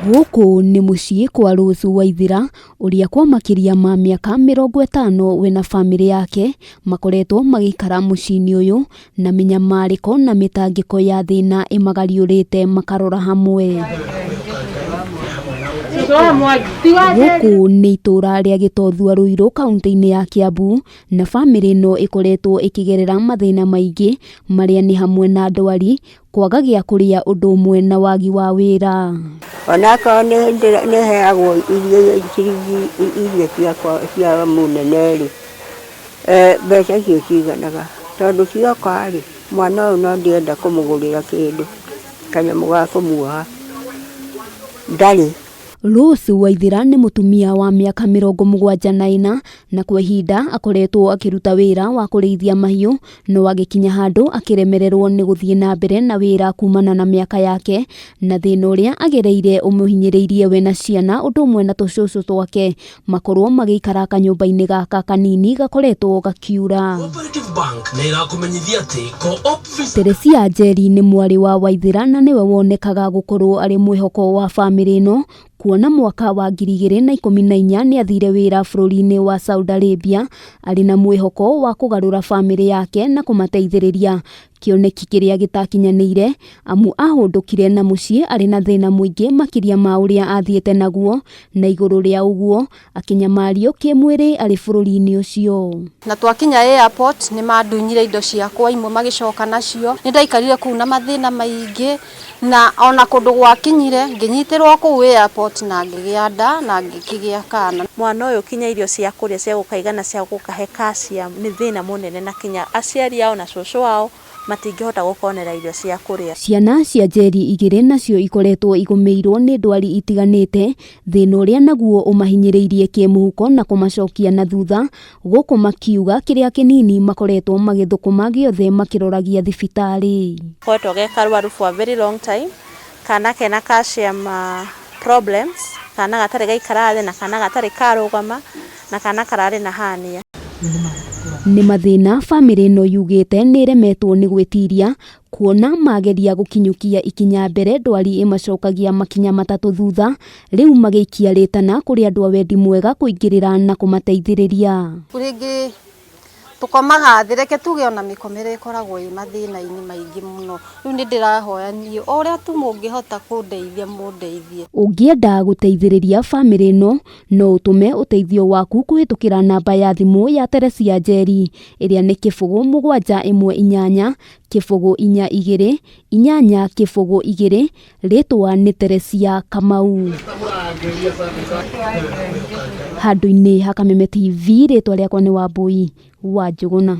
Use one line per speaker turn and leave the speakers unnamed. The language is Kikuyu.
Gũkũ nĩ mũciĩ kwa Rose Waithĩra ũrĩa kwa makĩria ma mĩaka 50 we na bamĩrĩ yake makoretwo magĩikara mũciĩ-inĩ ũyũ na mĩnyamarĩko na mĩtangĩko ya thĩna ĩmagariũrĩte makarora hamwe. Gũkũ nĩ itũũra rĩa Gĩtothua Ruiru kaũntĩ-inĩ ya Kiambu na bamĩrĩ ĩno ĩkoretwo ĩkĩgerera mathĩna maingĩ marĩa nĩ hamwe na ndwari, kwaga gĩa kũrĩa ũndũ ũmwe na wagi wa wĩra.
Onakorwo nĩ heagwo irio ciringi iria ciakwa cia mũnene rĩ, mbeca icio ciganaga tondũ cioka rĩ, mwana ũyũ no ndĩrenda kũmũgũrĩra kĩndũ, kanyamũ ga kũmuoha, ndarĩ.
Rose Waithĩra nĩ mũtumia wa mĩaka 74 na kwa ihinda akoretwo akĩruta wĩra wa kũrĩithia mahiũ no agĩkinya handũ akĩremererwo nĩ gũthiĩ na mbere na wĩra kumana na mĩaka yake na thĩna ũrĩa agereire ũmũhinyĩrĩirie we na ciana ũndũ ũmwe na tũcũcũ twake makorwo magĩikara kanyũmba-inĩ gaka kanini gakoretwo gakiura.
Cooperative Bank nĩ ĩrakũmenyithia atĩ Co-op Visa
Teresia Njeri nĩ mwarĩ wa Waithĩra na nĩwe wonekaga gũkorwo arĩ mwĩhoko wa bamĩrĩ ĩno kuona mwaka wa 2014 nĩ athire wĩra bũrũri-inĩ wa Saudi Arabia arĩ na mwĩhoko wa kũgarũra bamĩrĩ yake na kũmateithĩrĩria kĩoneki kĩrĩa gĩtakinyanĩire amu ahũndũkire na mũciĩ arĩ na thĩna mũingĩ makĩria ma ũrĩa athiĩte naguo na igũrũ rĩa ũguo akĩnyamario kĩmwĩrĩ arĩ bũrũri-inĩ ũcio.
Na twakinya airport nĩ mandunyire indo ciakwa imwe magĩcoka nacio. Nĩ ndaikarire kũu na mathĩna maingĩ na ona kũndũ gwakinyire ngĩnyitĩrwo kũu airport na ngĩgĩa nda na ngĩkĩgĩa kana.
Mwana ũyũ kinya irio cia kũrĩa cia gũkaigana cia gũkahe calcium nĩ thĩna mũnene na kinya aciari ao na cũcũ wao matingĩhota gũkonera irio cia kũrĩa.
Ciana cia Njeri igĩrĩ nacio ikoretwo igũmĩirwo nĩ ndwari itiganĩte, thĩna ũrĩa naguo ũmahinyĩrĩirie kĩmũhuko na kũmacokia na thutha, gũkũ makiuga kĩrĩa kĩnini makoretwo magĩthũkũma gĩothe makĩroragia thibitarĩ.
Koretwo ge karwaru for a very long time, kana kena calcium problems, kana gatarĩ gaikara thĩ na kana gatarĩ karũgama na kana kararĩ na hernia.
Nĩ mathĩna bamĩrĩ ĩno yugĩte nĩ ĩremetwo nĩ gwĩtiria kuona mageria gũkinyũkia ikinya mbere ndwari ĩmacokagia makinya matatũ thutha, rĩu magĩikia rĩtana kũrĩ andũ a wendi mwega kũingĩrĩra na kũmateithĩrĩria.
Rĩngĩ tũkomaga thĩ, reke tuge ona mĩkomere ĩkoragwo ĩ mathĩna-inĩ maingĩ mũno. Rĩu nĩ ndĩrahoya niĩ o ũrĩa tu mũngĩhota kũndeithia mũndeithie.
Ũngĩenda gũteithĩrĩria bamĩrĩ ĩno no ũtũme ũteithio waku kũhĩtũkĩra namba ya thimũ ya Teresia Njeri ĩrĩa nĩ 0 7 1 8 0 4 2 8 0 2, rĩtwa nĩ Teresia Kamau. Handũ-inĩ ha Kameme TV rĩtwa rĩakwa nĩ Wambui wa Njũgũna.